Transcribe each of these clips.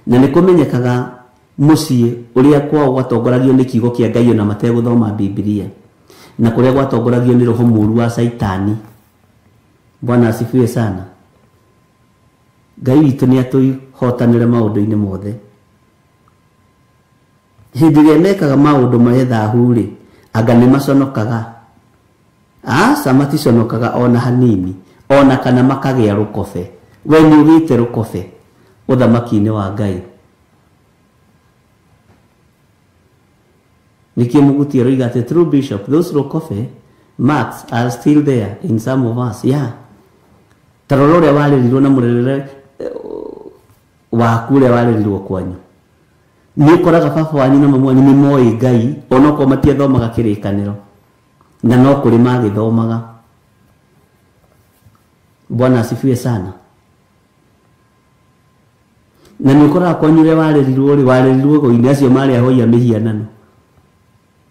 Na nĩ kũmenyekaga mũciĩ ũrĩa kwao gwatongoragio nĩ kiugo kĩa Ngai ona mategũthoma Bibilia, na kũrĩa gwatongoragio nĩ roho mũũru wa Caitani. Bwana asifiwe sana. Ngai witũ nĩ atũhotanĩre maũndũ-inĩ mothe. Hĩndĩ ĩrĩa mekaga maũndũ marĩ thahu-rĩ, anga nĩ maconokaga? Aca, maticonokaga ona hanini, ona kana makagĩa rũkobe. We nĩ ũgĩte rũkobe ũthamaki-inĩ wa Ngai. Nĩkĩo mũguti aroiga atĩ true bishop, those rũkobe marks are still there in some of us. Yeah. Ta rora ũrĩa warerirwo na mũrerere waku ũrĩa warerirwo kwanyu. Nĩ ũkoraga baba wanyu na mamu wanyu nĩ moĩ Ngai onokorwo matiathomaga kĩrĩkanĩro, na no kũrĩ magĩthomaga. Bwana asifiwe sana. Na nĩ ũkoraga kwanyu ũrĩa warerirwo rĩ, warerirwo gũinĩ acio marĩ ahoi a mĩhianano.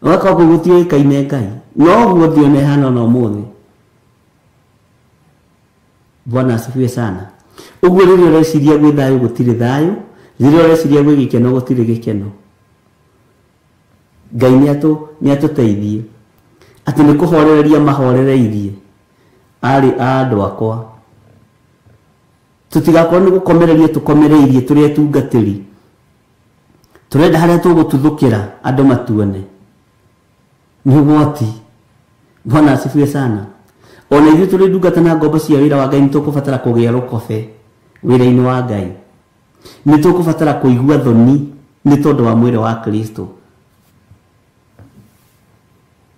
Ũgakorwo kũu gũtiũĩkaine Ngai, noguo thĩ ona ĩhana ona ũmũthĩ. Bwana asifiwe sana. Ũguo rĩrĩa ũreciria gwĩ thayũ gũtirĩ thayũ, rĩrĩa ũreciria gwĩ gĩkeno gũtirĩ gĩkeno. Ngai nĩ atũteithie atĩ nĩ kũhorereria mahorereirie arĩ a andũ akwa. Tũtigakorwo nĩ gũkomereria tũkomereirie tũrĩ atungatĩri. Tũrenda harĩa tũgũtuthũkĩra andũ matuone. Nĩ ũgwati. Bwana asifiwe sana. Ona ithuĩ tũrĩ ndungata na ngombo cia wĩra wa Ngai nĩ tũkũbatara kũgĩa rũkobe wĩra-inĩ wa Ngai. Nĩ tũkũbatara kũigua thoni nĩ tondũ wa mwĩrĩ wa Kristo.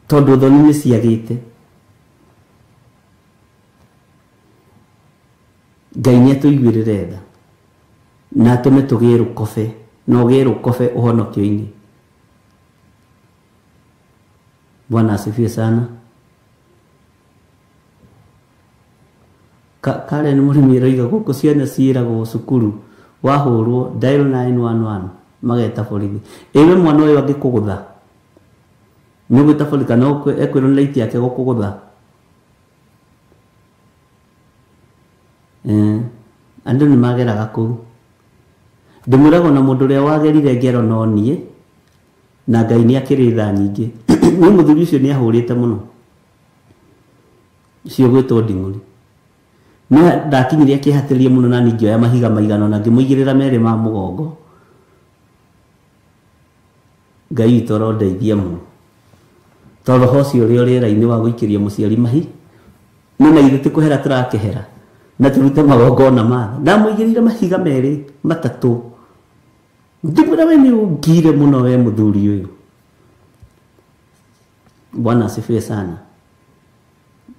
Tondũ thoni nĩ ciagĩte. Ngai nĩ atũiguĩrĩre tha na atũme tũgĩe rũkobe, na ũgĩe rũkobe ũhonokio-inĩ. Bwana asifiwe sana. Karen mũrĩmi aroiga gũkũ ciana ciĩragwo cukuru wahũrwo dial 911 mageta borithi. Ĩwe mwana ũyũ angĩkũgũtha nĩ ũgwĩta borithi kana ekwĩrwo nĩ raiti yake gũkũgũtha? Andũ nĩ mageraga kũu. Ndĩmwĩraga ona mũndũ ũrĩa wagerire ngero no niĩ, na Ngai nĩ akĩrĩ tha nyingĩ. Niĩ mũthuri ũcio nĩ ahũrĩte mũno, ũcio ũgwĩtwo Nding'ũri. No ndakinyire akĩhatĩrĩria mũno na niĩ ngĩoya mahiga maigana na ngĩmũigĩrĩra merĩ ma mũgongo. Ngai witũ arondeithia mũno. Tondũ roho ũcio ũrĩa rĩera-inĩ wa gũikĩria mũciari mahi, no na ithuĩ ti kũhera tũrakĩhera, na tũrute magongona ma tha. Ndamũigĩrĩire mahiga merĩ matatũ. Ngĩmwĩra we nĩ ũngire mũno we mũthuri ũyũ. Bwana asifiwe sana.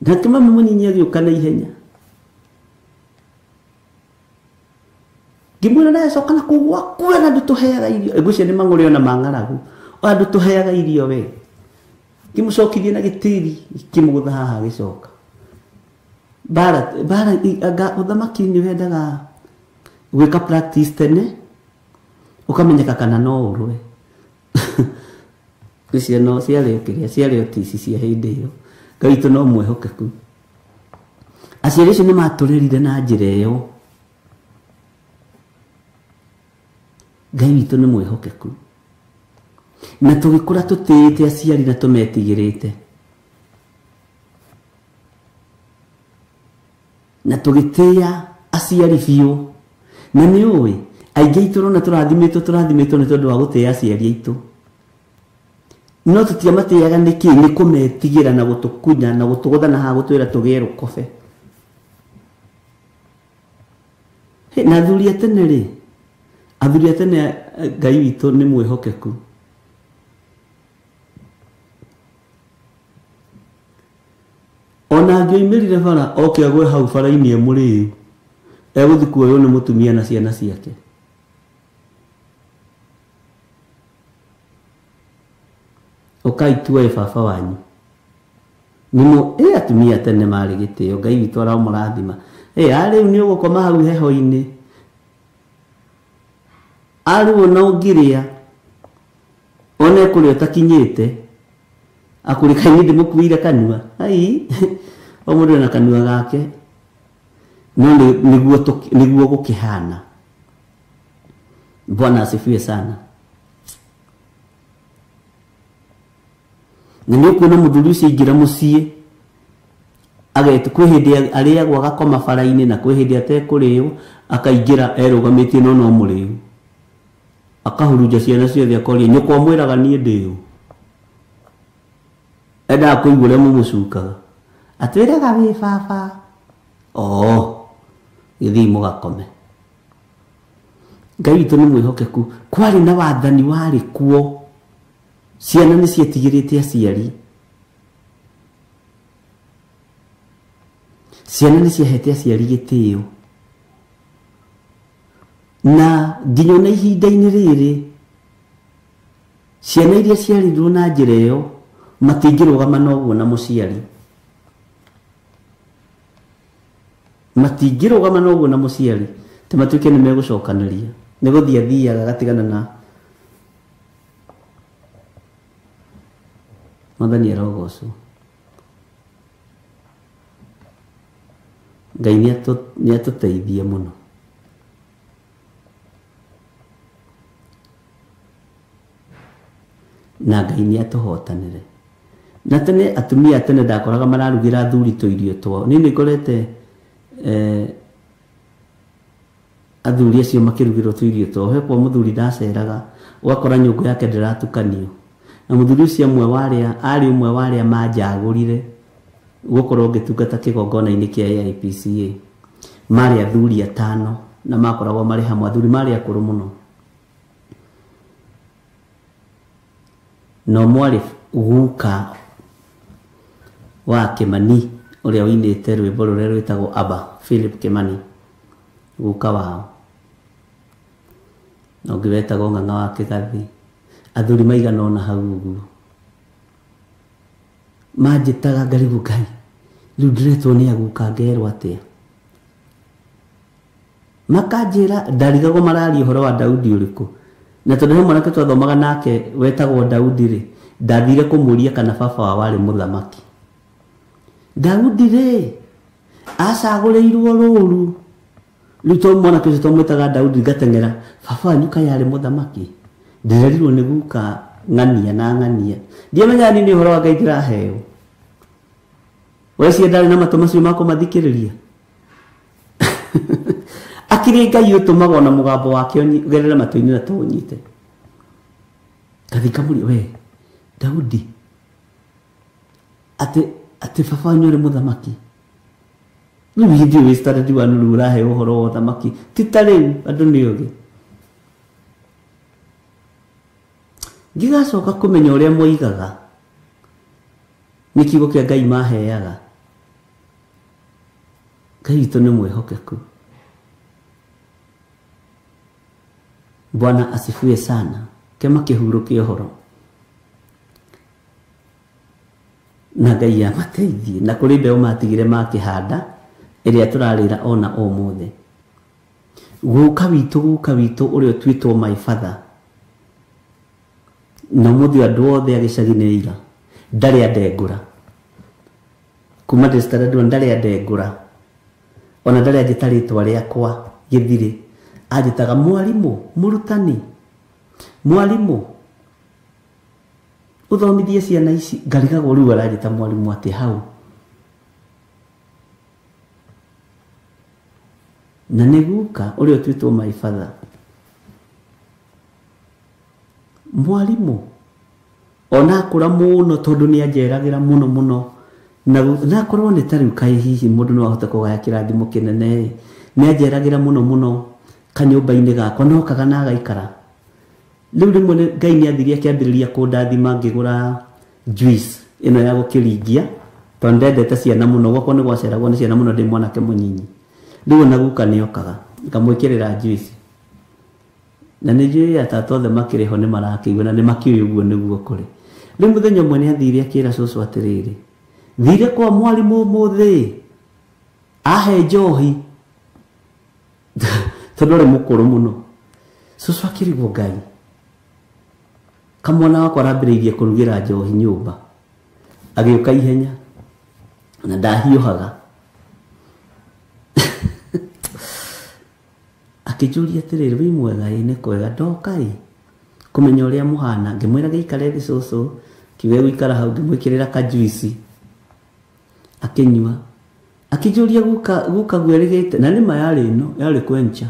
Nake mami mũnini agĩũka na ihenya. Ngĩmwĩra nawe coka na kũu gwaku we na ndũtũheaga irio. Ngwĩciria nĩ mang'ũrĩ ona ma ng'aragu. Ona ndũtũheaga irio we. Ngĩmũcokithia na gĩtĩri, ngĩmũgũtha haha agĩcoka. Bara, bara, anga ũthamaki nĩ wendaga gwĩka practice tene, ũkamenyeka kana no ũrũe. Ngwĩciria no ciarĩ kĩrĩa, ciarĩ otici cia hĩndĩ ĩyo. Ngai witũ no mwĩhokeku. Aciari acio nĩ matũrerire na njĩra ĩyo. Ngai witũ nĩ mwĩhokeku. Na tũgĩkũra tũtĩĩte aciari na tũmetigĩrĩte. Na tũgĩtĩĩa aciari biũ. Na nĩ ũĩ, aingĩ aitũ ũrona tũrathimĩtwo, tũrathimĩtwo nĩ tondũ wa gũtĩĩa aciari aitũ. No tũtiamatĩaga nĩkĩ? Nĩ kũmetigĩra na gũtũkunya na gũtũgũtha na haha gũtwĩra tũgĩe rũkobe. Na athuri a tene rĩ, athuri a tene Ngai witũ nĩ mwĩhokeku. Ona angĩoimĩrire bara oke agwe hau bara-inĩ e mũrĩu, egũthiĩ kuoywo nĩ mũtumia na ciana ciake. Ũkai tuoe baba wanyu. Nĩ atumia tene marĩ gĩtĩo, Ngai witũ aromũrathima. Arĩu nĩ ũgũkoma hau heho-inĩ. Arĩu ona ũngĩrĩa, one kũrĩa ũtakinyĩte, akũrĩka niĩ ndĩmũkuĩire kanua. Ai, o mũndũ ena kanua gake. No nĩguo gũkĩhana. Bwana asifiwe sana. Na nĩ ũkuona mũthuri ũcio aingĩra mũciĩ agetu kwĩ hĩndĩ arĩagwo agakoma bara-inĩ na kwĩ hĩndĩ atekũrĩo akaingĩra erũgamĩtie no no mũrĩu akahurunja ciana ciothe akoria nyũkwa mwĩraga niĩ ndĩũ endaga kũigua ũrĩa mũmũcukaga atwĩraga wĩ baba oo gĩthiĩ mũgakome. Ngai witũ nĩ mwĩhokeku. Kwarĩ na wathani warĩ kuo, ciana nĩ cietigĩrĩte aciari, ciana nĩ ciahete aciari gĩtĩo, na nginya ona ihinda-inĩ rĩrĩ ciana iria ciarirwo na njĩra ĩyo matingĩrũgama na ũguo na mũciari, matingĩrũgama na ũguo na mũciari te matuĩke nĩ megũcokanĩria nĩ gũthiĩ athiaga agatigana na Mwathani arogocwo. Ngai nĩ atũteithie mũno. Na Ngai nĩ atũhotanĩre. Na tene atumia tene ndakoraga mararugĩra athuri tũirio twao. Niĩ nĩ ngorete athuri acio makĩrugĩrwo tũirio twao. He kwa mũthuri ndaceraga ũgakora nyũngũ yake ndĩratukanio. Na mũthuri ũcio amwe warĩa arĩ ũmwe warĩa manjagũrire gũkorwo ngĩtungata kĩgongona-inĩ kĩa AIPCA. Marĩ athuri atano na makoragwo marĩ hamwe, athuri marĩ akũrũ mũno. No mwarĩ guka wa Kimani ũrĩa ũinĩte rwĩmbo rũrĩa rwĩtagwo Abba, Philip Kimani, guka wao. Na ũngĩ wetagwo Ng'ang'a wa Kĩgathi. Athuri maigana ũna hau ũguo manjĩtaga ngarigwo Ngai rĩu ndĩretwo nĩ aguka ngerwo atĩa. Makanjĩra ndarigagwo mararia ũhoro wa Daudi ũrĩkũ, na tondũ he mwanake twathomaga nake wetagwo Daudi rĩ, ndathire kũmũria kana baba wao warĩ mũthamaki. Daudi rĩ acagũrĩirwo rũru, rĩu to mwanake ũcio twamwĩtaga Daudi ngateng'era baba wanyu kaĩ arĩ mũthamaki. Ndĩrerirwo nĩ guka ng'ania na ng'ania, ndiamenyaga niĩ nĩ ũhoro wa Ngai ndĩraheo. Weciria ndarĩ na matũ macio ma kũmathikĩrĩria. Akĩrĩ Ngai ũtũmaga ona mũgambo wake ũgerere matũ-inĩ na tũũnyite. Ngathi ngamũria we Daudi atĩ baba wanyu arĩ mũthamaki. Rĩu hĩndĩ ĩyo wĩ standard one rĩu ũraheo ũhoro wa ũthamaki ti ta rĩu andũ nĩ ogĩ. Ngĩgacoka kũmenya ũrĩa moigaga nĩ kiugo kĩa Ngai maheaga. Ngai witũ nĩ mwĩhokeku. Bwana asifiwe sana. Kema kĩhurũke ũhoro na Ngai amateithie. Na kũrĩ mbeũ matigire makĩhanda ĩrĩa tũrarĩra ona ũmũthĩ. Guka witũ ũrĩa ũtuĩtwo my father, na ũmũthĩ andũ othe a gĩcagi nĩ aira, ndarĩ andengũra kuma ndĩ standard one, ndarĩ andengũra ona ndarĩ anjĩta rĩtwa rĩakwa gĩthirĩ, anjĩtaga mwarimũ, mũrutani, mwarimũ ũthomithie ciana ici. Ngarigagwo rĩu aranjĩta mwarimũ atĩ hau. Na nĩ guka ũrĩa ũtuĩtwo my father, mwarimũ ona akũra mũno tondũ nĩ anjeragĩra mũno mũno, na akorwo nĩ ta rĩu kaĩ hihi mũndũ no ahote kũgaya kĩrathimo kĩnene, nĩ anjeragĩra mũno mũno kanyũmba-inĩ gakwa no kaga na agaikara. Rĩu rĩmwe Ngai nĩ athire akĩambĩrĩria kũndathima ngĩgũra juice ĩno ya gũkĩringia, tondũ ndendete ciana mũno, gwakwa nĩ gwaceragwo nĩ ciana mũno ndĩ mwanake mũnyinyi. Rĩu ona guka nĩ okaga ngamwĩkĩrĩra juice, na nĩ njũĩ atata othe makĩrĩ ho nĩ marakĩigua na nĩ makĩũĩ ũguo nĩguo kũrĩ. Rĩu mũthenya ũmwe nĩ athire akĩra cũcũ atĩrĩrĩ, thire kwa mwarimũ ũmũthĩ ahe njohi tondũ arĩ mũkũrũ mũno. Cũcũ akĩrigwo Ngai, kamwana wakwa arambĩrĩirie kũrugĩra njohi nyũmba, agĩũka ihenya na ndahiũhaga. Akĩnjũria atĩrĩrĩ, wĩ mwega? Ĩ nĩ kwega. Ndoka ĩ kũmenya ũrĩa mũhana. Ngĩmwĩra gĩikare thĩ cũcũ, kiuga gũikara hau, ngĩmwĩkĩrĩra kajuici akĩnyua. Akĩnjũria guka guerĩgĩte, na nĩma yarĩ ĩno yarĩ kwencha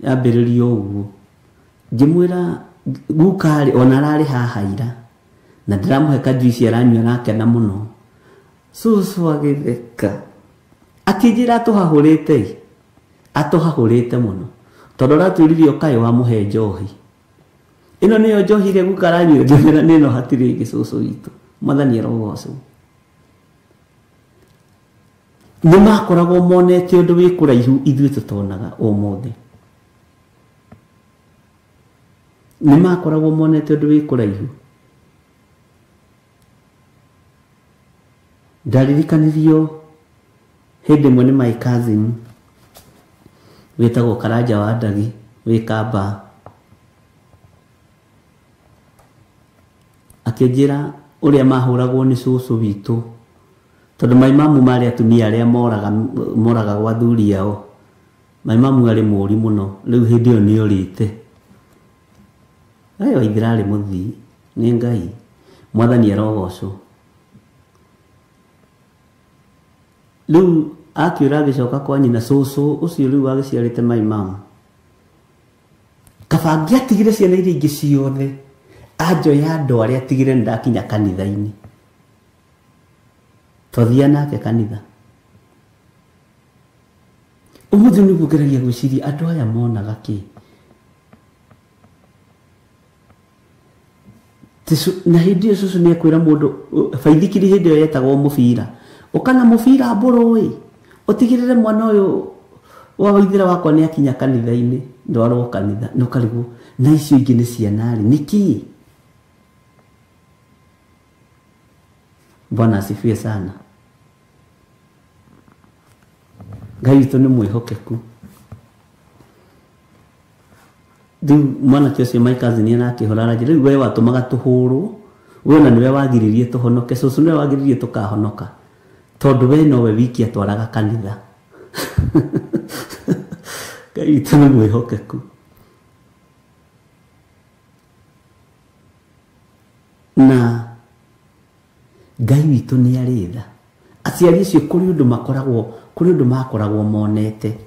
yambĩrĩria ũguo. Ngĩmwĩra guka arĩ ona ararĩ haha ira na ndĩramũhe kajuici aranyua arakena mũno. Cũcũ agĩtheka akĩnjĩra atũhahũrĩte ĩ, atũhahũrĩte mũno tondũ aratwĩrire ũkaĩ wamũhe njohi. Ĩno nĩyo njohi ĩrĩa guka aranyua? Ngĩmwĩra nĩ ĩno hatirĩ ĩngĩ cũcũ witũ, Mwathani arogocwo. Nĩ makoragwo monete ũndũ wĩ kũraihu ithuĩ tũtonaga ũmũthĩ. Nĩ makoragwo monete ũndũ wĩ kũraihu. Ndaririkanirio hĩndĩ ĩmwe nĩ my cousin wĩtagwo Karanja wa Ndagi wĩ Kamba, akĩnjĩra ũrĩa mahũragwo nĩ cũcũ witũ tondũ mai mamu marĩ atumia arĩa moragagwo athuri ao. Mai mamu arĩ mũri mũno, rĩu hĩndĩ ĩyo nĩ orĩte. Ĩ Waithĩra arĩ mũthii, nĩ Ngai, Mwathani arogocwo. Rĩu akĩũra agĩcoka kwa nyina, cũcũ ũcio rĩu agĩciarĩte mai mamu. Kaba angĩatigire ciana iria ingĩ ciothe anjoya andũ arĩa atigire nĩ ndakinya kanitha-inĩ. Twathia nake kanitha. Ũmũthĩ nĩguo ngeragia gwĩciria andũ aya monaga kĩ. Na hĩndĩ ĩyo cũcũ nĩ ekwĩra mũndũ, baithikiri hĩndĩ ĩyo yetagwo mũbira. Ũka na mũbira mbũrũ ĩ, ũtigĩrĩre mwana ũyũ wa Waithĩra wakwa nĩ akinya kanitha-inĩ, ndwarwo kanitha, na ũkarigwo na icio ingĩ nĩ ciana rĩ, nĩkĩ? Bwana asifiwe sana. Ngai witũ nĩ mwĩhokeku. Rĩu mwanake ũcio my cousin arakĩhũra aranjĩra, rĩu we watũmaga tũhũrwo, we ona nĩwe wagiririe tũhonoke, cũcũ nĩwe wagiririe tũkahonoka, tondũ we nowe wiki atwaraga kanitha. Ngai witũ nĩ mwĩhokeku. Na Ngai witũ nĩ arĩ tha. Aciari acio kũrĩ ũndũ makoragwo, kũrĩ ũndũ makoragwo monete,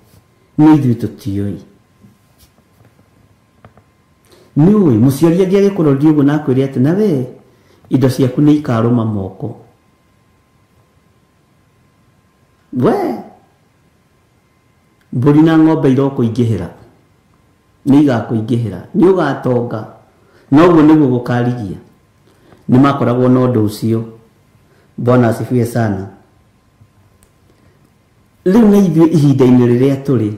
no ithuĩ tũtiũĩ. Nĩ ũĩ mũciari angĩ agĩkũroria ũguo na akwĩre atĩ na we indo ciaku nĩ ikarũma moko. We mbũri na ng'ombe irokũingĩhĩra, nĩ igakũingĩhĩra, nĩ ũgatonga, na ũguo nĩguo gũkarigia. Nĩ makoragwo na ũndũ ũcio. Bwana asifiwe sana. Rĩu na ithuĩ ihinda-inĩ rĩrĩa tũrĩ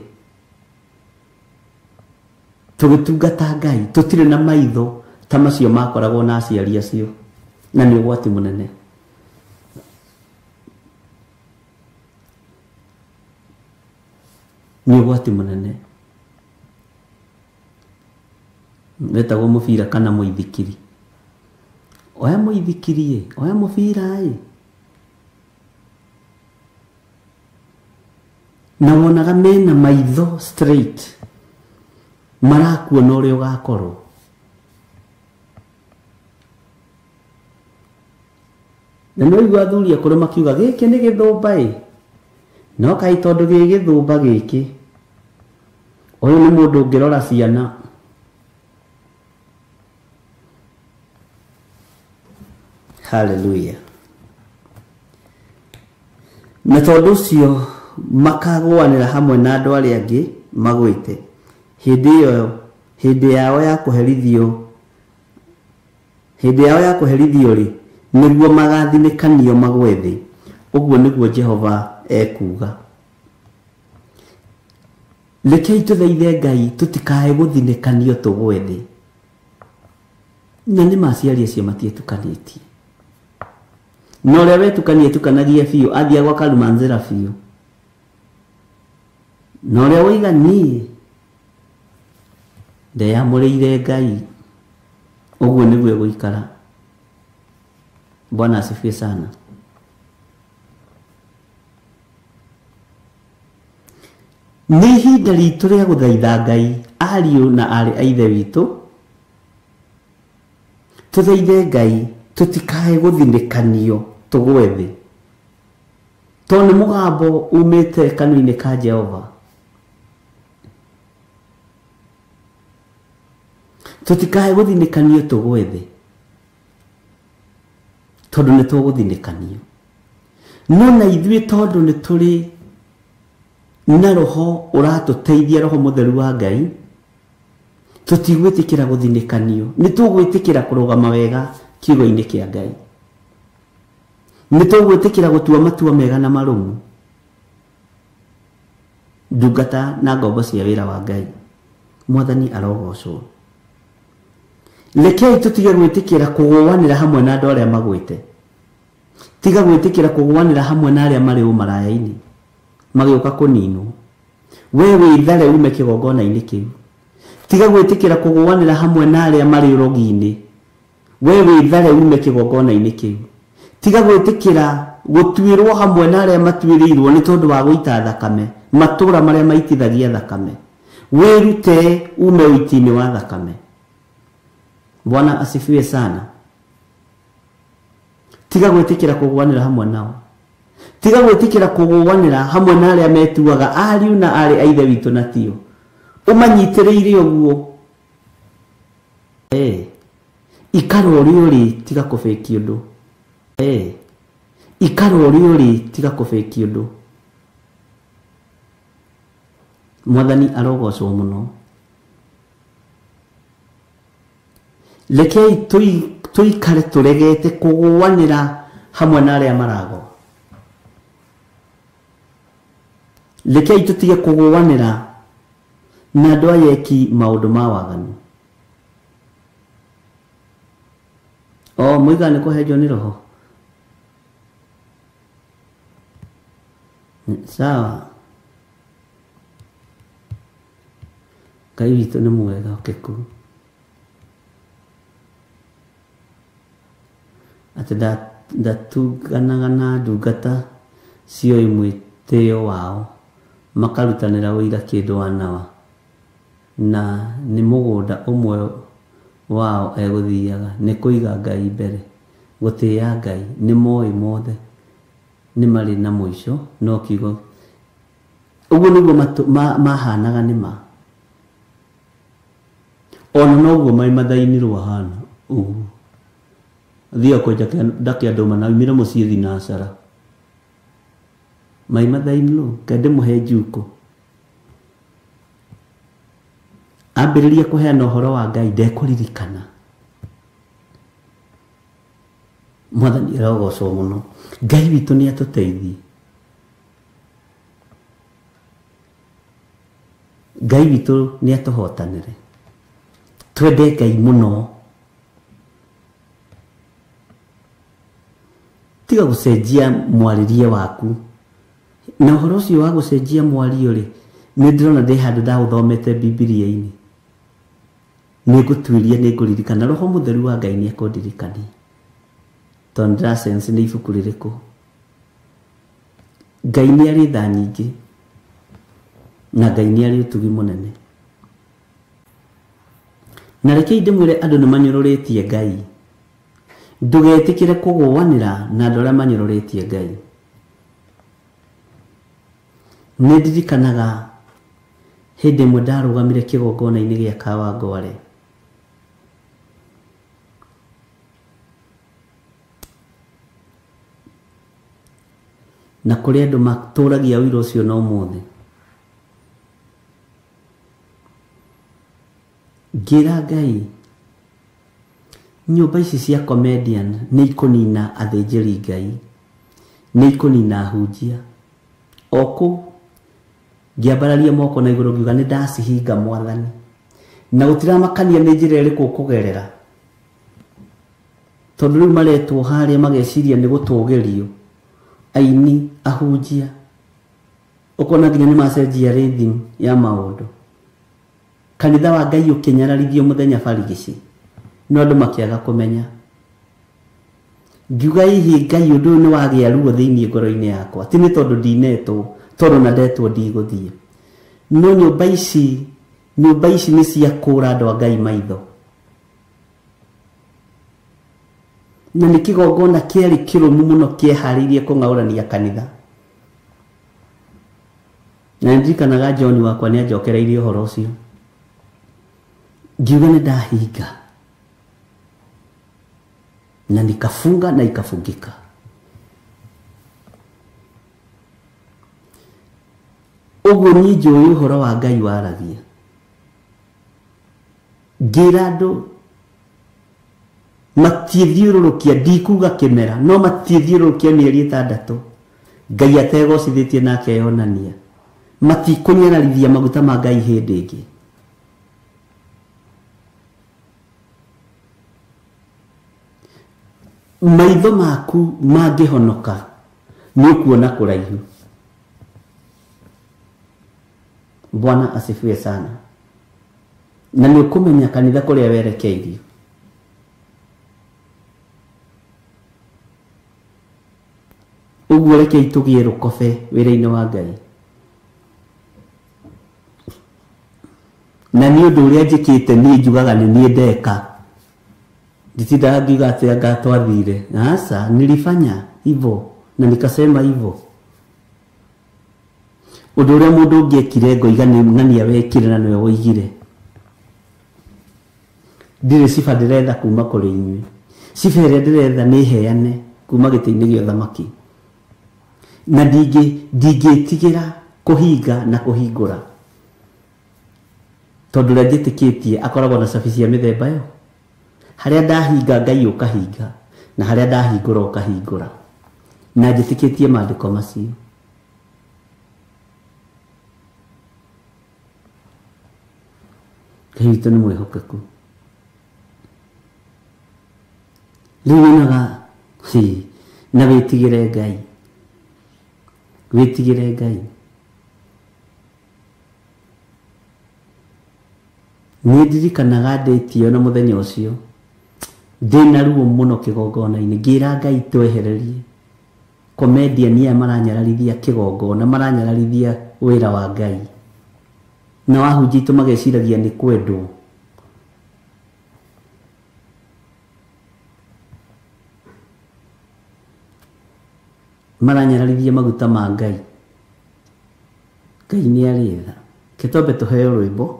tũgĩtungata Ngai, tũtirĩ na maitho ta macio makoragwo na aciari acio, na nĩ ũgwati mũnene. Nĩ ũgwati mũnene. Wetagwo mũbira kana mũithikiri. Oya mũithikiri ĩ, oya mũbira ĩ. Na wonaga mena maitho straight, marakuona ũrĩa ũgakorwo. Na nĩ waigua athuri akũrũ makiuga gĩkĩ nĩ gĩthũmba ĩ, no kaĩ tondũ gĩ gĩthũmba gĩkĩ, ũyũ nĩ mũndũ ũngĩrora ciana. Hallelujah. Na tondũ ũcio makagũanĩra hamwe na andũ arĩa angĩ magwĩte. Hĩndĩ ĩyo, hĩndĩ yao ya kũherithio, hĩndĩ yao ya kũherithio rĩ, nĩguo magathinĩkanio magwe thĩ. Ũguo nĩguo Jehova ekuuga. Rekei tũthaithe Ngai tũtikae gũthinĩkanio tũgwe thĩ. Na nĩ ma aciari acio matietukanĩtie. Na ũrĩa wetukania etukanagia biũ, athiaga gwa Karumanzĩra biũ. Na ũrĩa woiga niĩ ndeyamũrĩire Ngai, ũguo nĩguo egũikara. Bwana asifiwe sana. Nĩ ihinda ritũ rĩa gũthaitha Ngai ariũ na aarĩ a Ithe witũ, tũthaithe Ngai tũtikae gũthinĩkanio tũgwe thĩ, tondũ nĩ mũgambo umĩte kanua-inĩ ka Jehova. Tũtikae gũthinĩkanio tũgwe thĩ, tondũ nĩ tũgũthinĩkanio. No na ithuĩ tondũ nĩ tũrĩ na roho ũratũteithia, roho mũtheru wa Ngai, tũtigwĩtĩkĩra gũthinĩkanio, nĩ tũgwĩtĩkĩra kũrũgama wega kiugo-inĩ kĩa Ngai, nĩ tũgwĩtĩkĩra gũtua matua mega na marũmu. Ndungata na ngombo cia wĩra wa Ngai, Mwathani arogocwo. Rekei tũtige gwĩtĩkĩra kũgũanĩra hamwe na andũ arĩa magwĩte. Tiga gwĩtĩkĩra kũgũanĩra hamwe na arĩa marĩ ũmaraya-inĩ magĩũka kũninwo. We wĩthare ume kĩgongona-inĩ kĩu. Tiga gwĩtĩkĩra kũgũanĩra hamwe na arĩa marĩ ũrogi-inĩ. We wĩthare ume kĩgongona-inĩ kĩu. Tiga gwĩtĩkĩra gũtuĩrwo hamwe na arĩa matuĩrĩirwo nĩ tondũ wa gũita thakame, matũũra marĩa maitithagia thakame. Wĩrute ume ũiti-inĩ wa thakame. Bwana asifiwe sana. Tiga gwĩtĩkĩra kũgũanĩra hamwe nao. Tiga gwĩtĩkĩra kũgũanĩra hamwe na arĩa metuaga ariũ na aarĩ a Ithe witũ na tio. Ũmanyitĩrĩire ũguo. Ikara ũrĩa ũrĩ, tiga kũbĩki ũndũ. Ikara ũrĩa ũrĩ, tiga kũbĩki ũndũ. Mwathani arogocwo mũno. Rekei tũikare tũregete kũgũanĩra hamwe na arĩa maragwa. Rekei tũtige kũgũanĩra na andũ aya eki maũndũ ma waganu. O mũiga nĩ kũhenjwo nĩ roho. Sawa. Ngai witũ nĩ mwega ũkeku. Atĩ ndatunganaga na ndungata cioĩ mwĩtĩo wao, makarutanĩra ũira kĩndũ wanawa, na nĩ mũgũnda ũmwe wao egũthiaga, nĩ kũiga Ngai mbere, gũtĩĩa Ngai, nĩ moĩ mothe nĩ marĩ na mũico, no kiugo ũguo nĩguo mahanaga nĩ ma. Ona noguo mai mathainirwo hana ũguo. Thiaga kwenja ndake andũ manaumire mũciĩ thinacara. Mai mathainirwo, kende mũhe njuko. Ambĩrĩria kũheana ũhoro wa Ngai ndekũririkana. Mwathani arogocwo mũno. Ngai witũ nĩ atũteithie. Ngai witũ nĩ atũhotanĩre. Twende Ngai mũno. Tiga gũcenjia mwarĩrie waku. Na ũhoro ũcio wa gũcenjia mwario rĩ, nĩ ndĩrona ndĩ handũ ndaũthomete Bibilia-inĩ. Nĩ ngũtuĩria, nĩ ngũririkana. Roho mũtheru wa Ngai nĩ ekũndirikania. Tondũ ndĩrasense nĩ ibuku rĩrĩkũ. Ngai nĩ arĩ tha nyingĩ. Na Ngai nĩ arĩ ũtugi mũnene. Na rekei ndĩmwĩre andũ nĩ manyũrũrĩtie Ngai. Ndũgetĩkĩre kũgũanĩra na andũ arĩa manyũrũrĩtie Ngai. Nĩ ndirikanaga hĩndĩ ĩmwe ndarũgamire kĩgongona-inĩ gĩa Kawangware. Na kũrĩ andũ matũragia ũira ũcio na ũmũthĩ. Ngĩra Ngai, nyũmba ici cia comedian nĩ ikũnina athĩnjĩri Ngai, nĩ ikũnina ahunjia. O kũ ngĩambararia moko na igũrũ ngiuga nĩ ndacihinga Mwathani. Na gũtiramakania nĩ njĩra ĩrĩkũ ũkũgerera. Tondũ rĩu maretwo harĩa mageciria nĩ gũtũgĩrio. Aini, ahunjia. Ũkona nginya nĩ macenjia rhythm ya maũndũ. Kanitha wa Ngai ũkĩnyararithio mũthenya barigici. No andũ makĩaga kũmenya. Ngiuga hihi Ngai ũndũ ũyũ nĩ wagĩa ruo thĩinĩ ngoro-inĩ yakwa. Ti nĩ tondũ ndinetwo, tondũ na ndetwo ndigũthiĩ. No nyũmba ici nĩ cia kũra andũ a Ngai maitho. Na nĩ kĩgongona kĩarĩ kĩrũmu mũno kĩeharĩirie kũng'aũrania kanitha. Na ndirikanaga John wakwa nĩ anjokereirie ũhoro ũcio. Ngiuga nĩ ndahinga. Na nikafunga na ikafungika. Ũguo niĩ njũĩ ũhoro wa Ngai waragia. Ngĩra andũ matiĩthiũrũrũkia, ndikuga kĩmera, no matiĩthiũrũrũkia mĩeri 6 Ngai ategocithĩtie na akeyonania. Matikũnyararithia maguta ma Ngai hĩndĩ ĩngĩ. Maitho maku mangĩhonoka nĩ ũkuona kũraihu. Bwana asifiwe sana. Na nĩ ũkũmenya kanitha kũrĩa werekeirio. Ũguo rekei tũgĩe rũkobe wĩra-inĩ wa Ngai. Na nĩ ũndũ ũrĩa njĩkĩte niĩ njugaga nĩ niĩ ndeka. Nditindaga ngiuga atĩ anga twathire. Aca, nilifanya hivyo na nikasema hivyo. Ũndũ ũrĩa mũndũ ũngĩ ekire ngoiga nĩ ng'ania wekire na nĩwe woigire. Ndirĩ ciba ndĩretha kuma kũrĩ inyuĩ. Ciba ĩrĩa ndĩretha nĩ heane kuma gĩtĩ-inĩ gĩa ũthamaki. Na ndingĩtigĩra kũhinga na kũhingũra. Tondũ ũrĩa njĩtĩkĩtie akoragwo na cabi cia mĩthemba ĩyo. Harĩa ndahinga Ngai ũkahinga, na harĩa ndahingũra ũkahingũra. Na njĩtĩkĩtie maandĩko macio. Ngai witũ nĩ mwĩhokeku. Rĩu nyonaga na wĩtigĩre Ngai. Wĩtigĩre Ngai. Niĩ ndirikanaga ndĩtie na mũthenya ũcio ndĩna ruo mũno kĩgongona-inĩ, ngĩra Ngai twehererie comedian aya maranyararithia kĩgongona, maranyararithia wĩra wa Ngai. Na wahunjia itũ mageciragia nĩ kwendwo. Maranyararithia maguta ma Ngai. Ngai nĩ arĩ tha. Kĩtombe tũheo rwĩmbo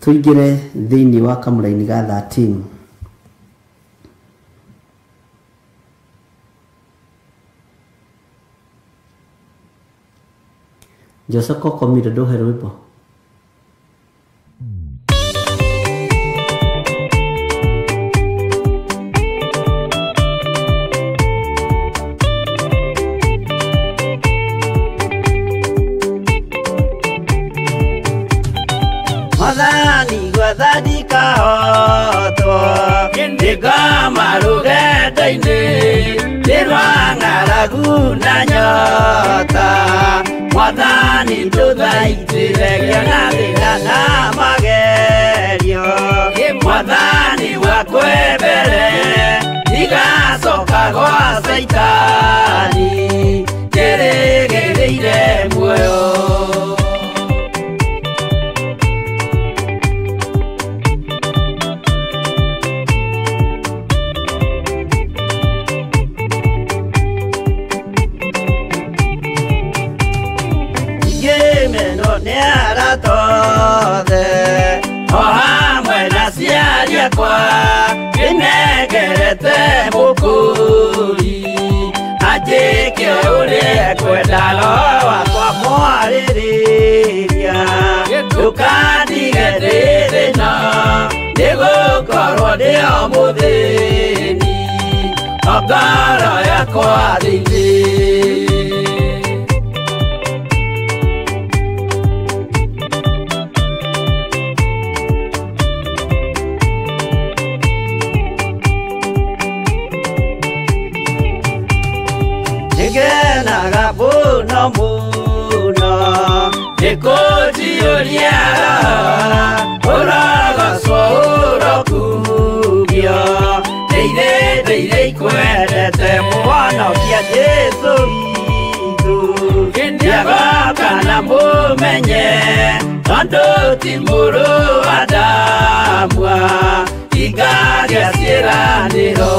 tũingĩre thĩinĩ wa kamũraini ga 13. Joseph Kokomire ndũhe rwĩmbo. Mwathani gwathani kahotwo nĩngoma rũgendo-inĩ nĩ rwa ng'aragu na nyota. Mwathani ndũthaitĩre ngĩona thĩna na magerio. Mwathani wakwe mbere ndigacoka gwa Caitani njĩrĩgĩrĩire muoyo. O hamwe na aciari akwa nĩnengerete mũkũri anjĩke ũrĩa ekwenda roho wakwa mwarĩrĩria. Ndũkandige ndĩ thĩna nĩgũkorwo ndĩ o mũthĩni o ngoro yakwa thĩinĩ. Nĩngenaga mũno mũno nĩkũnjiyũria ũrogocwo ũrokumio. Ndĩire ndĩire ikwendete mũhonokia Jesũ witũ. Nĩagoka na mũmenye Andũ ti mũrũ wa Adamu hingagia ciĩranĩro.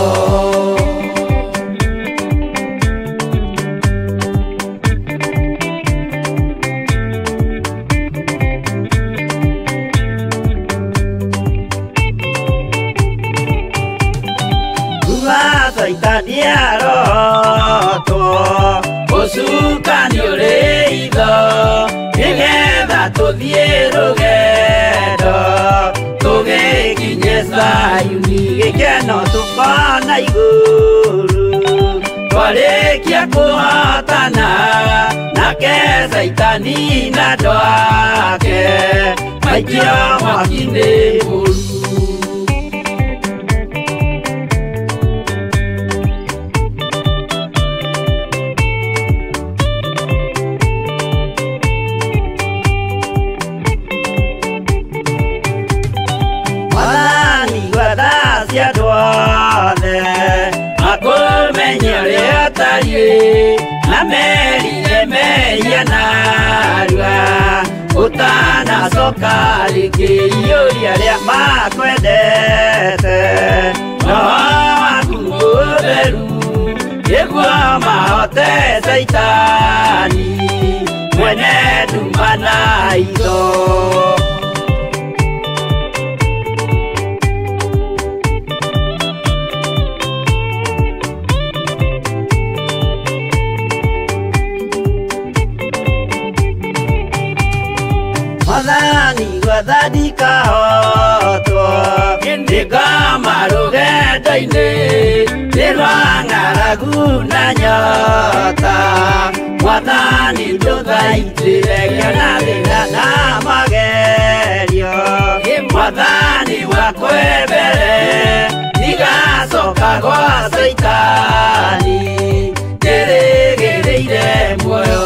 Saitani arotwo ũcukani ũrĩ itho nĩgetha tũthiĩ rũgendo tũgĩkinye Zayuni gĩkeno tũkona igũrũ twarĩkia kũhotana nake Saitani na andũ ake maikio mwaki-inĩ mũru. Makũmenye ũrĩa ũtariĩ na merire mehia narua ũtanacoka rĩngĩ iyũria arĩa makwendete roho waku mũtheru nĩguo mahote Saitani mwene nduma na itho. Mwathani gwathani kahotwo nĩngoma rũgendo-inĩ nĩ rwa ng'aragu na nyota Mwathani ndũthaitĩre ngĩona thĩna na magerio Mwathani wakwa mbere ndigacoka gwa Saitani ndĩrĩgĩrĩire muoyo.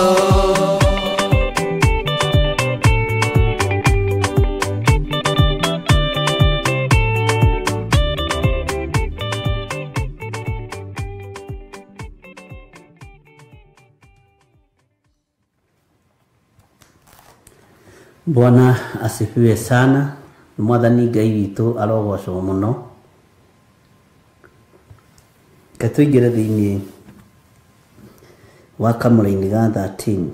Bwana asifiwe sana. Mwathani Ngai witũ arogocwo mũno. Reke tũingĩre thĩinĩ wa kamũra-inĩ ga 13.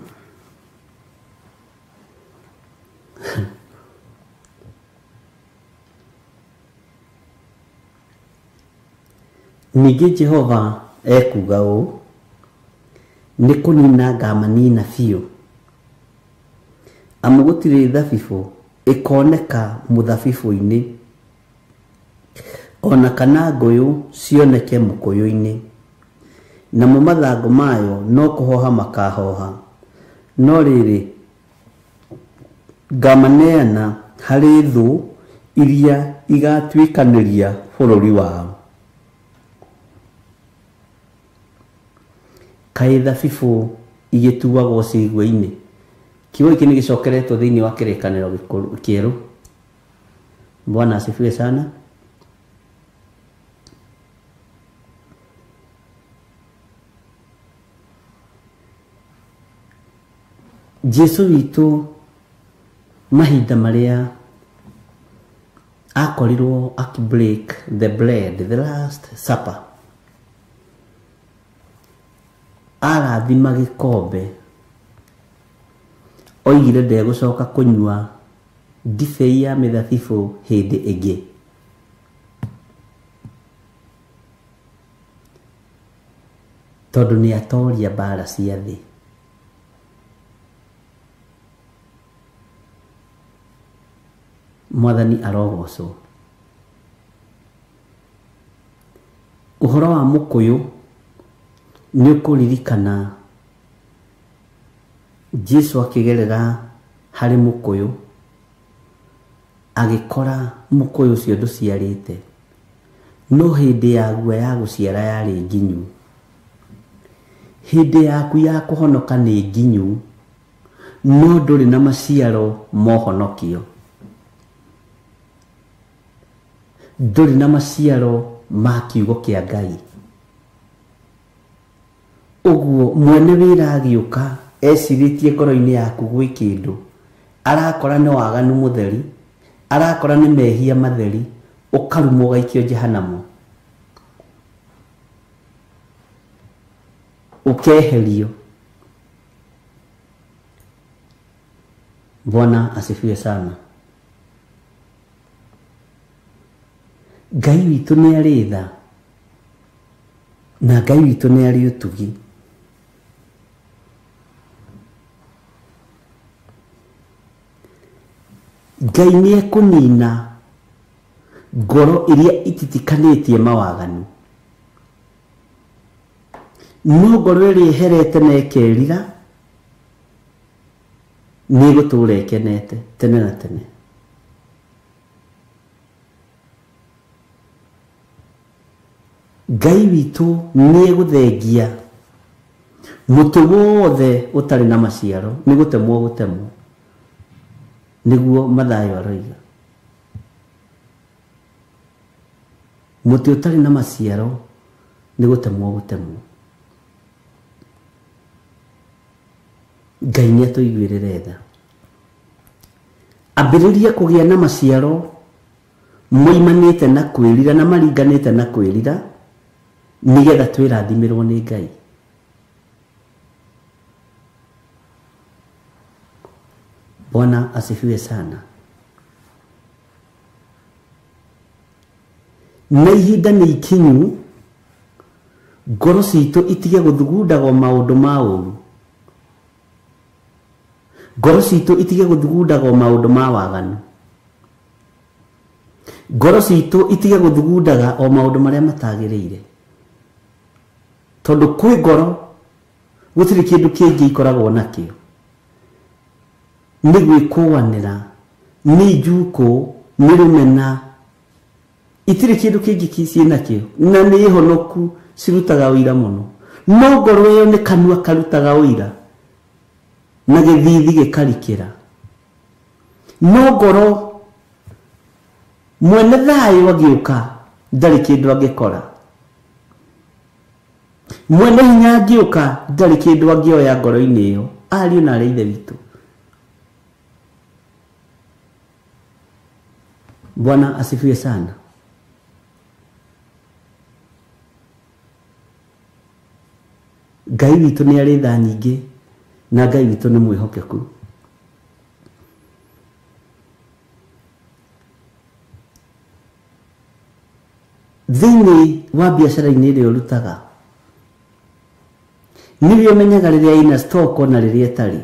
Ningĩ Jehova ekuuga ũũ, nĩ kũnina ngamanina biũ, amu gũtirĩ thabibũ ĩkoneka mũthabibũ-inĩ, ona kana ngũyũ cioneke mũkũyũ-inĩ, namo mathangũ mayo no kũhoha makahoha. No rĩrĩ, ngamaneana harĩ thũ iria igatuĩkanĩria bũrũri wao. Kaĩ thabibũ igĩtuagwo cigua-inĩ? Kiugo gĩkĩ nĩ gĩcokeretwo thĩinĩ wa kĩrĩkanĩro kĩerũ. Bwana asifiwe sana. Jesu witũ mahinda marĩa akorirwo akĩ break the bread, the last supper, arathima gĩkombe, oigire ndegũcoka kũnyua ndibei ya mĩthabibũ hĩndĩ ĩngĩ. Tondũ nĩ atoria mbara cia thĩ. Mwathani arogocwo. Ũhoro wa mũkũyũ nĩ ũkũririkana Jesu akĩgerera harĩ mũkũyũ, agĩkora mũkũyũ ũcio ndũciarĩte, no hĩndĩ yaguo ya gũciara yarĩ nginyu. Hĩndĩ yaku ya kũhonoka nĩ nginyu, no ndũrĩ na maciaro ma ũhonokio, ndũrĩ na maciaro ma kiugo kĩa Ngai. Ũguo mwene wĩra agĩũka ecirĩtie ngoro-inĩ yaku gwĩ kĩndũ, Arakora nĩ waganu mũtheri, arakora nĩ mehia matheri, ũkarumwo ũgaikio jehanamu, ũkeherio. Bwana asifiwe sana. Ngai witũ nĩ arĩ tha na Ngai witũ nĩ arĩ ũtugi. Ngai nĩ ekũnina ngoro iria ititikanĩtie mawaganu, no ngoro ĩrĩa ĩherete na ĩkerira nĩ ĩgũtũra ĩkenete tene na tene. Ngai witũ nĩ egũthengia mũtĩ wothe ũtarĩ na maciaro, nĩ gũtemwo gũtemwo, nĩguo Mathayo aroiga. Mũtĩ ũtarĩ na maciaro nĩ gũtemwo gũtemwo. Ngai nĩ atũiguĩrĩre tha. Ambĩrĩria kũgĩa na maciaro moimanĩte na kwĩrira na maringanĩte na kwĩrira, nĩgetha twĩrathimĩrwo nĩ Ngai. Bwana asifiwe sana. Na ihinda nĩ ikinyu ngoro citũ itige gũthugundaga maũndũ ma ũru, ngoro citũ itige gũthugundaga maũndũ ma waganu, ngoro citũ itige gũthugundaga o maũndũ marĩa matagĩrĩire, tondũ kwĩ ngoro gũtirĩ kĩndũ kĩngĩ ikoragwo nakĩo, nĩ gwĩkũanĩra, nĩ njukũ, nĩ rũmena, itirĩ kĩndũ kĩngĩ ciĩ nakĩo, na nĩ honoku cirutaga ũira mũno. No ngoro ĩyo nĩ kanua karutaga ũira na gĩthithi gĩkarikĩra. No ngoro mwene thayũ agĩũka ndarĩ kĩndũ angĩkora, mwene hinya angĩũka ndarĩ kĩndũ angĩoya ngoro-inĩ ĩyo. Ariũ na arĩa ithe witũ, Bwana asifiwe sana. Ngai witũ nĩ arĩ tha nyingĩ na Ngai witũ nĩ mwĩhokeku. Thĩinĩ wa biacara-inĩ ĩrĩa ũrutaga, nĩwe ũmenyaga rĩrĩa ĩna stock na rĩrĩa ĩtarĩ,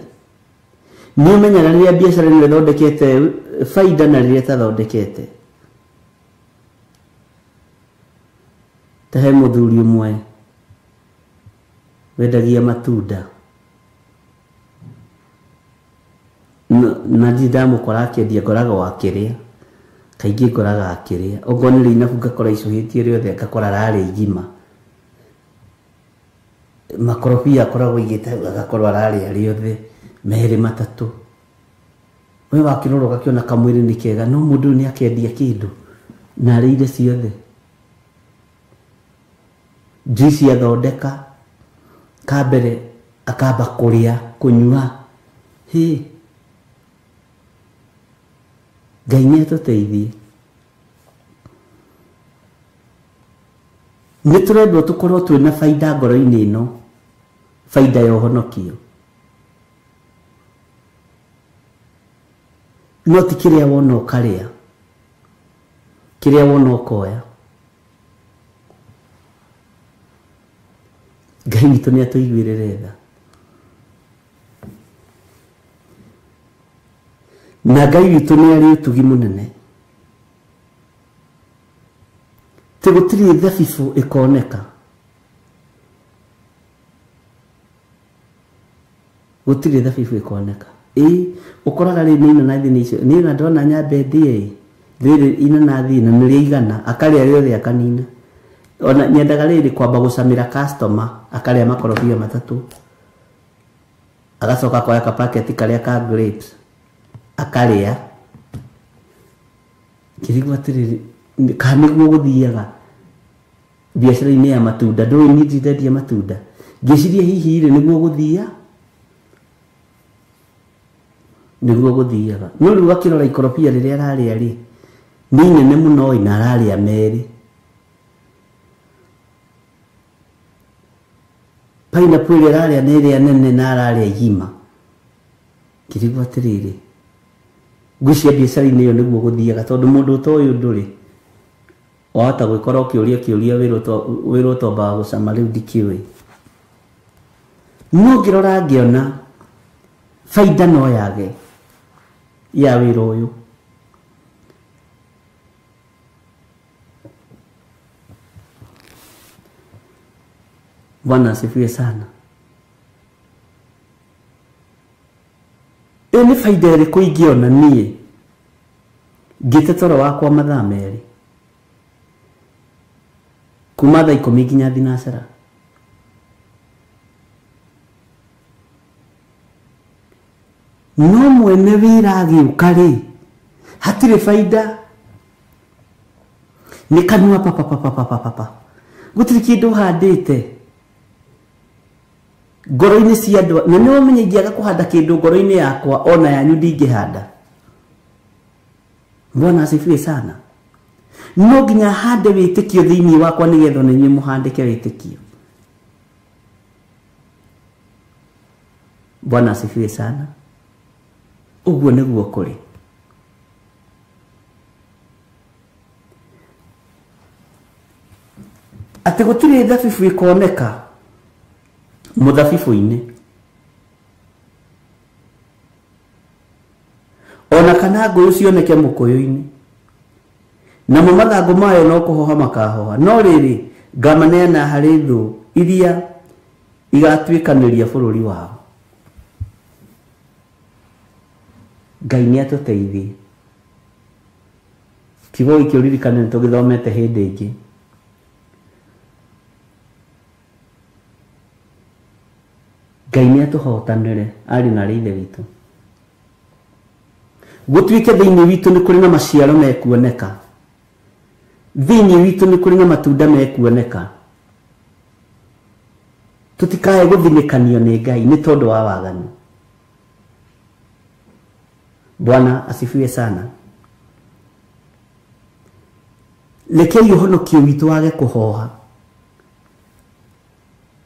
nĩ ũmenyaga rĩrĩa biacara ĩno ĩthondekete baida na rĩrĩa ĩtathondekete. Ta he mũthuri ũmwe wendagia matunda, na ndirĩ ndamũkora akĩendia, ngoragwo akĩrĩa, kaingĩ ngoraga akĩrĩa. Okorwo nĩ rĩinabu ngakora icũhĩtie rĩothe, ngakora ararĩa igima. Makorobia akoragwo aigĩte hau, agakorwo ararĩa rĩothe merĩ matatũ. We wakĩrora ũgakĩona kamwĩrĩ nĩ kega, no mũndũ ũyũ nĩ akendia kĩndũ na arĩire ciothe. Juice athondeka kambere akamba kũrĩa kũnyua. Hĩ, Ngai nĩ atũteithie. Nĩ tũrendwo tũkorwo twĩna baida ngoro-inĩ ĩno, baida ya ũhonokio, no ti kĩrĩa wona ũkarĩa, kĩrĩa wona ũkoya. Ngai witũ nĩ atũiguĩrĩre tha. Na Ngai witũ nĩ arĩ ũtugi mũnene, tĩ gũtirĩ thabibũ ĩkoneka, gũtirĩ thabibũ ĩkoneka. Ĩ ũkoraga rĩ nĩ inanathi nĩ icio, niĩ na ndona nyambe ndĩe rĩrĩ inanathi na nĩ rĩigana, akarĩa rĩothe akanina. Ona nyendaga rĩrĩ kwamba gũcamĩra customer, akarĩa makorobia matatũ, agacoka akoya kapaketi karĩa ka grapes akarĩa. Ngĩrigwo atĩrĩrĩ, kana nĩguo gũthiaga biacara-inĩ ya matunda? Ndũĩ niĩ ndendia matunda. Ngĩciria hihi rĩ nĩguo gũthia. Nĩguo gũthiaga. No rĩu akĩrora ikorobia rĩrĩa ararĩa rĩ, nĩ inene mũno na ararĩa merĩ. Pineapple ĩrĩa ararĩa nĩ ĩrĩa nene na ararĩa igima. Ngĩrigwo atĩrĩrĩ, ngwĩciria biacara-inĩ ĩyo nĩguo gũthiaga tondũ mũndũ ũtoĩ ũndũ rĩ, wahota gwĩkora ũkĩũria kĩũria wĩrwo ũtombaga gũcama rĩu ndikĩũĩ. No ngĩrora ngĩona baida no yage ya wĩra ũyũ. Bwana asifiwe sana. Ĩ nĩ baida ĩrĩkũ ingĩona niĩ ngĩte toro wakwa mathaa merĩ kuma thaa 10 nginya thinacara? No mwene wĩra agĩũka rĩ, hatirĩ baida, nĩ kanua papa papa papa papa, gũtirĩ kĩndũ ũhandĩte ngoro-inĩ cia andũ. Na nĩ ũmenye ingĩaga kũhanda kĩndũ ngoro-inĩ yakwa ona yanyu ndingĩhanda. Bwana asifiwe sana. No nginya hande wĩtĩkio thĩinĩ wakwa nĩgetha ona inyuĩ mũhandĩke wĩtĩkio. Bwana asifiwe sana. Ũguo nĩguo kũrĩ. Atĩ gũtirĩ thabibu ĩkoneka mũthabibũ-inĩ ona kana ngũyũ cioneke mũkũyũ-inĩ, namo mathangũ mayo no kũhoha makahoha. No rĩrĩ, ngamaneana harĩ thũ iria igatuĩkanĩria bũrũri wao. Ngai nĩ atũteithie. Kiugo gĩkĩ ũririkane nĩ tũgĩthomete hĩndĩ ĩngĩ. Ngai nĩ atũhotanĩre arĩ na arĩ ithe witũ. Gũtuĩke thĩinĩ witũ nĩ kũrĩ na maciaro mekuoneka, thĩinĩ witũ nĩ kũrĩ na matunda mekuoneka. Tũtikae gũthinĩkanio nĩ Ngai nĩ tondũ wa waganu. Bwana asifiwe sana. Rekei ũhonokio witũ wage kũhoha.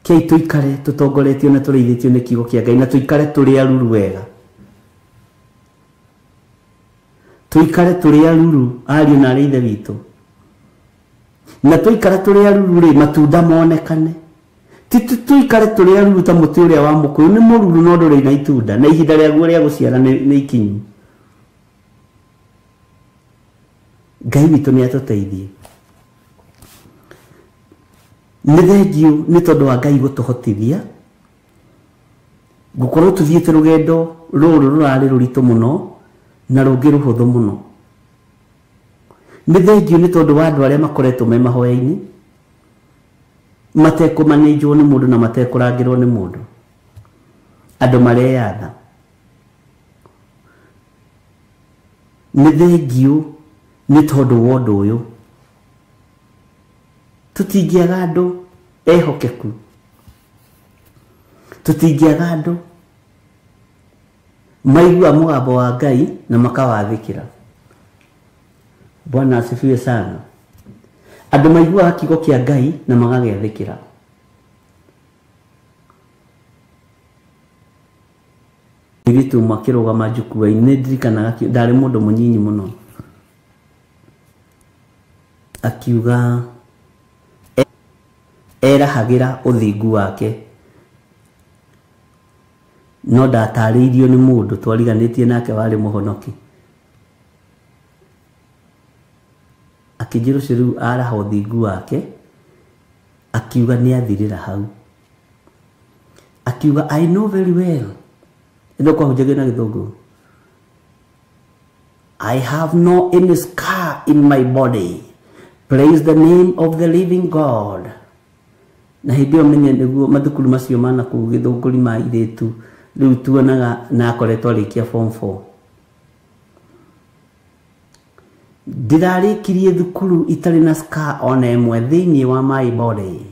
Kei tũikare tũtongoretio na tũrĩithĩtio nĩ kiugo kĩa Ngai, na tũikare tũrĩ aruru wega. Tũikare tũrĩ aruru ariũ na arĩ ithe witũ. Na tũikare tũrĩ aruru rĩ, matunda monekane. Ti tũikare tũrĩ aruru ta mũtĩ ũrĩa wa mũkũyũ, nĩ mũruru no ndũrĩ na itunda, na ihinda rĩaguo rĩa gũciara nĩ ikinyu. Ngai witũ nĩ atũteithie. Nĩ thengiũ nĩ tondũ wa Ngai gũtũhotithia gũkorwo tũthiĩte rũgendo rũrũ rũrarĩ rũritũ mũno na rũngĩ rũhũthũ mũno. Nĩ thengiũ nĩ tondũ wa andũ arĩa makoretwo me mahoya-inĩ matekũmanĩnjwo nĩ mũndũ na matekũrangĩrwo nĩ mũndũ, andũ mareyatha. Nĩ thengiũ nĩ tondũ wa ũndũ ũyũ. Tũtingĩaga andũ ehokeku, tũtingĩaga andũ maigua mũgambo wa Ngai na makawathĩkĩra. Bwana asifiwe sana. Andũ maiguaga kiugo kĩa Ngai na magagĩathĩkĩra. Mũirĩtu ũmwe akĩrũgama njukua-inĩ, ndirikanaga ndarĩ mũndũ mũnyinyi mũno, akiuga erahagĩra ũthingu wake no ndatarĩirio nĩ mũndũ twariganĩtie nake warĩ mũhonoki. Akĩnjĩra ũcio rĩu araha ũthingu wake, akiuga nĩ athirĩra hau. Akiuga I know very well. Ĩno kwahunjagia na gĩthũngũ. I have no any scar in my body. Praise the name of the living God. Na hĩndĩ ĩyo menye nĩguo mathukuru macio mana kũu gĩthũngũri ma irĩtu rĩu tuonaga na akoretwo arĩkia form 4. Ndĩrarĩkirie thukuru itarĩ na scar ona ĩmwe thĩinĩ wa my body.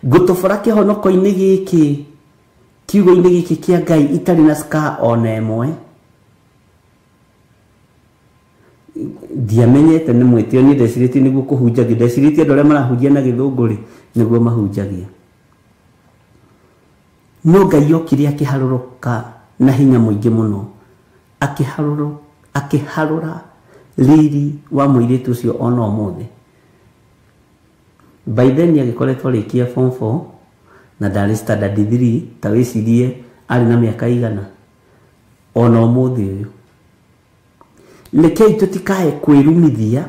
Ngũtobora kĩhonoko-inĩ gĩkĩ, kiugo-inĩ gĩkĩ kĩa Ngai itarĩ na scar ona ĩmwe. Ndiamenyete nĩ mwĩtĩo niĩ ndecirĩtie nĩguo kũhunjagia, ndecirĩtie andũ arĩa marahunjia na gĩthũngũ rĩ nĩguo mahunjagia. No Ngai okire akĩharũrũka na hinya mũingĩ mũno, akĩharũra riri wa mũirĩtu ũcio ona ũmũthĩ. By then agĩkoretwo arĩkia form 4 na ndarĩ standard 3, ta wĩcirie arĩ na mĩaka igana ona ũmũthĩ ũyũ. Rekei tũtikae kwĩrumithia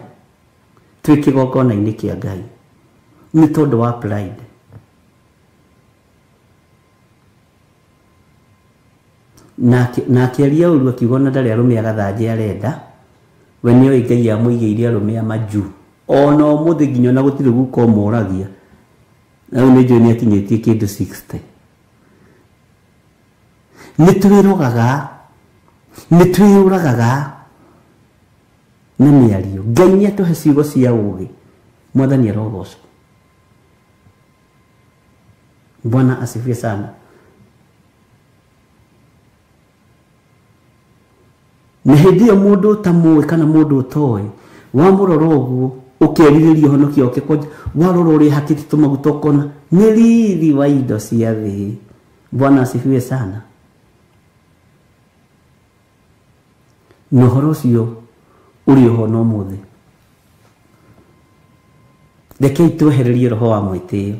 twĩ kĩgongona-inĩ kĩa Ngai nĩ tondũ wa pride. Na akĩaria ũru akiuga ona ndarĩ arũme agathanjĩ arenda, we nĩoĩ Ngai amũigĩire arũme a majuu. Ona ũmũthĩ nginya ona gũtirĩ guka ũmũragia. Na rĩu nĩ njũĩ nĩ akinyĩtie kĩndũ 60. Nĩ twĩrogaga, nĩ twĩyũragaga na mĩario. Ngai nĩ atũhe ciugo cia ũũgĩ. Mwathani arogocwo. Bwana asifiwe sana. Na hĩndĩ ĩyo mũndũ ũtamũĩ kana mũndũ ũtoĩ wamũrora ũguo ũkerirĩria ũhonokio wake, kwanja warora ũrĩa hakĩte tũmaguta ũkona nĩ riri wa indo cia thĩ. Bwana asifiwe sana. Na ũhoro ũcio ũrĩ oho na ũmũthĩ. Rekei twehererie roho wa mwĩtĩo.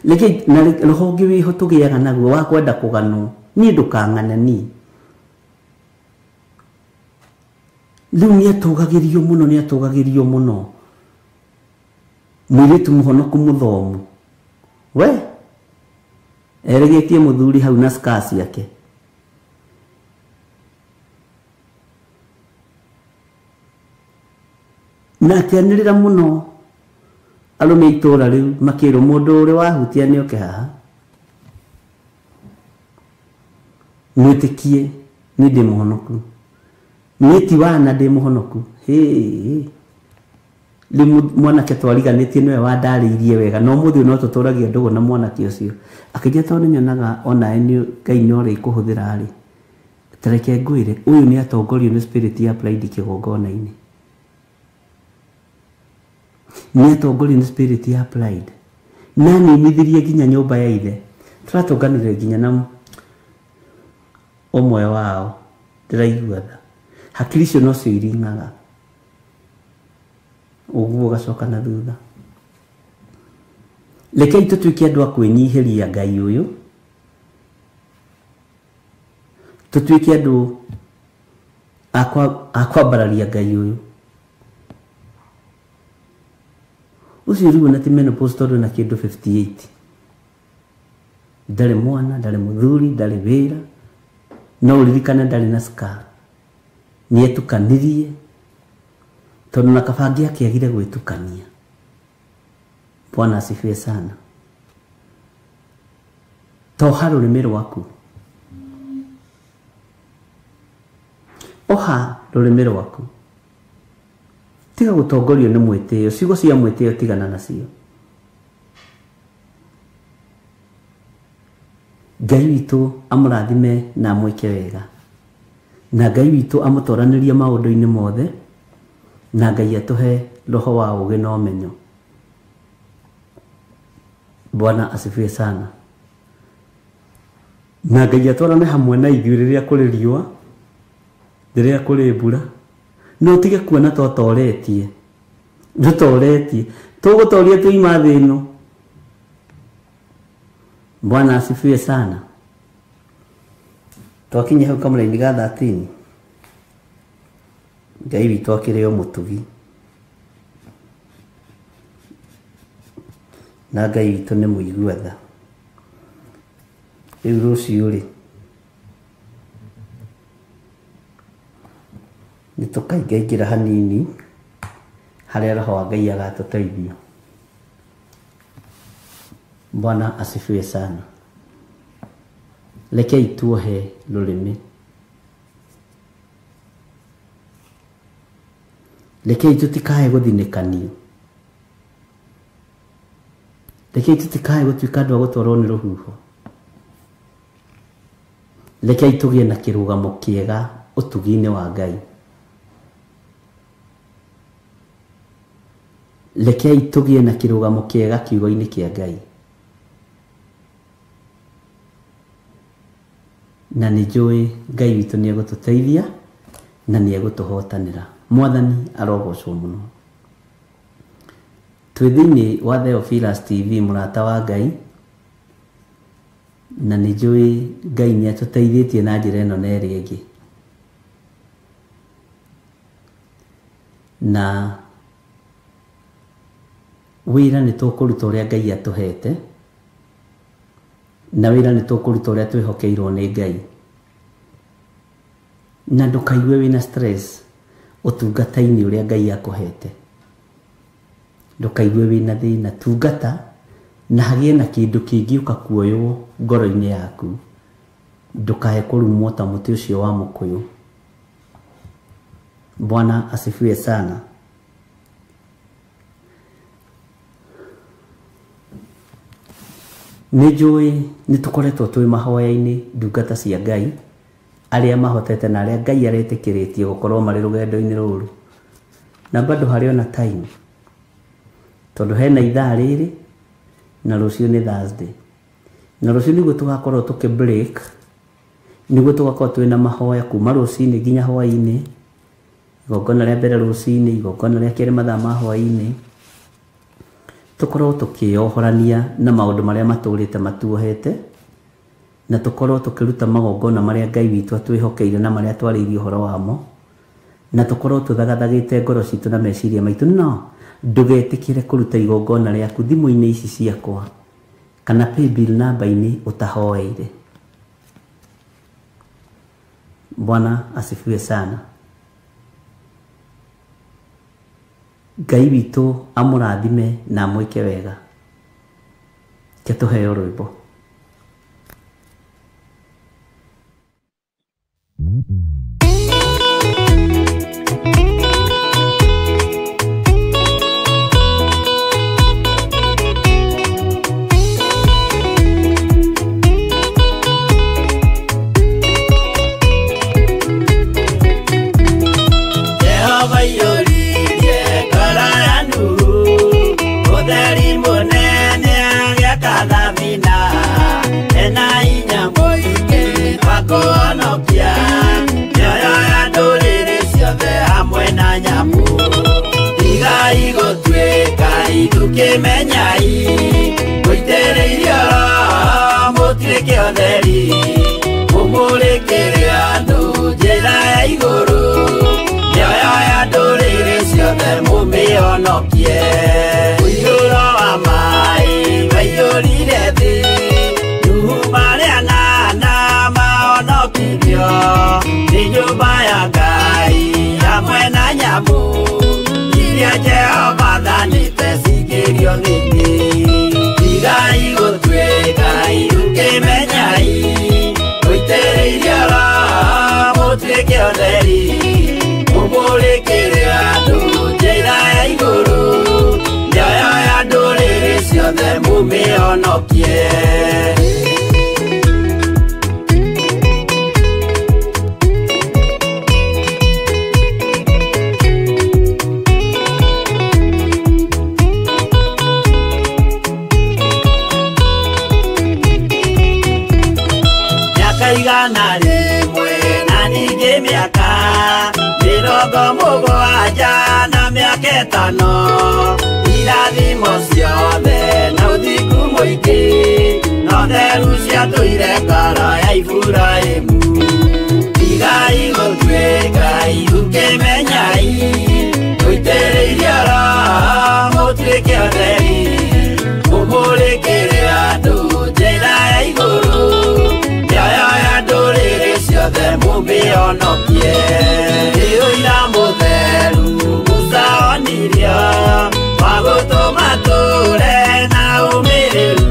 Rekei na roho ũngĩ wĩho tũgĩaga naguo wa kwenda kũganwo. Niĩ ndũkang'ane niĩ. Rĩu nĩatũgagĩrio mũno, nĩatũgagĩrio mũno. Mũirĩtu mũhonoku mũthomu. We eregetie mũthuri hau na scar ciake. Na akĩanĩrĩra mũno arũme itũra rĩu makĩrwo mũndũ ũrĩ wahutia nĩoke haha. Mwĩtĩkie niĩ ndĩ mũhonoku. Niĩ ti wana ndĩ mũhonoku. Hĩ. Rĩu mwanake twariganĩtie nĩwe wandarĩirie wega, no ũmũthĩ no tũtũragia ndũgũ na mwanake ũcio. Akĩnjĩra tondũ nĩnyonaga onawe Ngai nĩ ũrĩ kũhũthĩra rĩ, ta reke ngwĩre ũyũ nĩ atongorio nĩ spirit ya pride kĩgongona-inĩ. Nĩ atongorio nĩ spirit ya pride. Na ninithirie nginya nyũmba ya ithe. Tũratũnganire nginya na ũmwe wao ndĩraigua tha. Hakiri icio nocio iring'aga ũguo ũgacoka na thutha. Rekei tũtuĩke andũ a kwĩnyihĩria Ngai ũyũ, tũtuĩke andũ a kwambararia Ngai ũyũ. Ũcio rĩu ona ti menopause tondũ ena kĩndũ 58. Ndarĩ mwana, ndarĩ mũthuri, ndarĩ wĩra, no ũririkane ndarĩ na scar. Nĩetukanirie tondũ na kabangi akĩagire gwĩtukania. Bwana asifiwe sana. Toha rũrĩmĩ rwaku. Oha rũrĩmĩ rwaku. Tiga gũtongorio nĩ mwĩtĩo, ciugo cia mwĩtĩo tigana nacio. Ngai witũ amũrathime na amwĩke wega. Na Ngai witũ amũtoranĩrie maũndũ-inĩ mothe, na Ngai atũhe roho wa ũũgĩ na ũmenyo. Bwana asifiwe sana. Na Ngai atwarane hamwe na ithuĩ rĩrĩa kũrĩ riũa, rĩrĩa kũrĩ mbura. No tige kuona twatoretie. Ndũtoretie. Tũgũtoria tuima thĩ ĩno. Bwana asifiwe sana. Twakinya hau kamũraini ga 13. Ngai witũ akĩrĩ o mũtugi. Na Ngai witũ nĩ mũigua tha. Rĩu rũciũ rĩ, nĩ tũkaingaingĩra hanini harĩa roho wa Ngai agatũteithia. Bwana asifiwe sana. Rekei tuohe rũrĩmĩ. Rekei tũtikae gũthinĩkanio. Rekei tũtikae gũtuĩka andũ a gũtwarwo nĩ rũhuho. Rekei tũgĩe na kĩrũgamo kĩega ũtugi-inĩ wa Ngai. Rekei tũgĩe na kĩrũgamo kĩega kiugo-inĩ kĩa Ngai. Na nĩ njũĩ Ngai witũ nĩ egũtũteithia na nĩ egũtũhotanĩra. Mwathani arogocwo mũno. Twĩ thĩinĩ wa Theophilus TV, mũrata wa Ngai, na nĩ njũĩ Ngai nĩ atũteithĩtie na njĩra ĩno na ĩrĩa ĩngĩ. Na wĩra nĩ tũkũruta ũrĩa Ngai atũhete, na wĩra nĩ tũkũruta ũrĩa twĩhokeirwo nĩ Ngai. Na ndũkaigue wĩna stress ũtungata-inĩ ũrĩa Ngai akũhete. Ndũkaigue wĩna thĩna, tungata na hagĩe na kĩndũ kĩngĩũka kuoywo ngoro-inĩ yaku. Ndũkae kũrumwo ta mũtĩ ũcio wa mũkũyũ. Bwana asifiwe sana. Nĩ njũĩ nĩ tũkoretwo twĩ mahoya-inĩ ndungata cia Ngai, arĩa mahotete na arĩa Ngai aretĩkĩrĩtie gũkorwo marĩ rũgendo-inĩ rũrũ. Na bado harĩ ona time, tondũ hena ithaa rĩrĩ na rũciũ nĩ Thursday. Na rũciũ nĩguo tũgakorwo tũkĩ break, nĩguo tũgakorwo twĩna mahoya kuma rũcinĩ nginya hwaĩ-inĩ. Igongona rĩa mbere rũcinĩ, igongona rĩa kerĩ mathaa ma hwaĩ-inĩ. Tũkorwo tũkĩohorania na maũndũ marĩa matũrĩte matuohete, na tũkorwo tũkĩruta magongona marĩa Ngai witũ atwĩhokeire na marĩa twarĩirie ũhoro wamo, na tũkorwo tũthagathagĩte ngoro citũ na meciria maitũ. No ndũgetĩkĩre kũruta igongona rĩaku thimũ-inĩ ici ciakwa kana paybill namba-inĩ ũtahoeire. Bwana asifiwe sana. Ngai witũ amũrathime na amwĩke wega. Ke tũheo rwĩmbo. Jehova iyũririe ngoro ya Nuhu, ũtheri mũnene agĩaka thabina, ena hinya mũingĩ wa kũhonokia mĩoyo ya ndũrĩrĩ ciothe hamwe na nyamũ. Tigai gũtuĩka ithukĩmenyai, mũitĩrĩirio Roho mũtuĩke ũtheri, mũmũrĩkĩre andũ njĩra ya igũrũ, mĩoyo ya ndũrĩrĩ ciothe mũmĩhonokie. Mũiyũro wa maĩ waiyũrire thĩ, Nuhu marĩ anana mahonokirio nĩ nyũmba ya Ngai hamwe na nyamũ iria Jehova athanĩte cingĩrio thĩinĩ. Tigai gũtuĩka ithukĩmenyai, mũitĩrĩirio Roho mũtuĩke ũtheri, mũmũrĩkĩre andũ njĩra ya igũrũ, mĩoyo ya ndũrĩrĩ ciothe mũmĩhonokie. Mĩaka 100 na ningĩ mĩaka 70 na mĩaka 5, irathimo ciothe na ũthingu mũingĩ, na ũtheru ciatũire ngoro ya Iburahĩmu. Tigai gũtuĩka ithukĩmenyai, mũitĩrĩirio Roho mũtuĩke ũtheri, mũmũrĩkĩre andũ njĩra ya igũrũ, mĩoyo ya ndũrĩrĩ ciothe mũmĩhonokie. Nĩ ũira mũtheru Musa onirio, wa gũtũma tũre na ũmĩrĩru.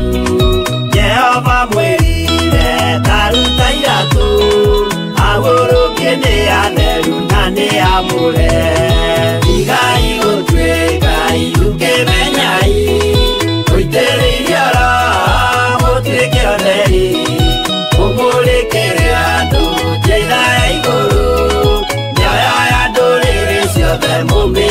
Jehova mwĩrire ta ruta iratũ, agũrũkie nĩ atheru na nĩ amũre. Tigai gũtuĩka ithukĩmenyai, mũitĩrĩirio Roho mũtuĩke ũtheri, mũmũrĩkĩre andũ njĩra ya igũrũ, mĩoyo ya ndũrĩrĩ ciothe mũmĩhonokie.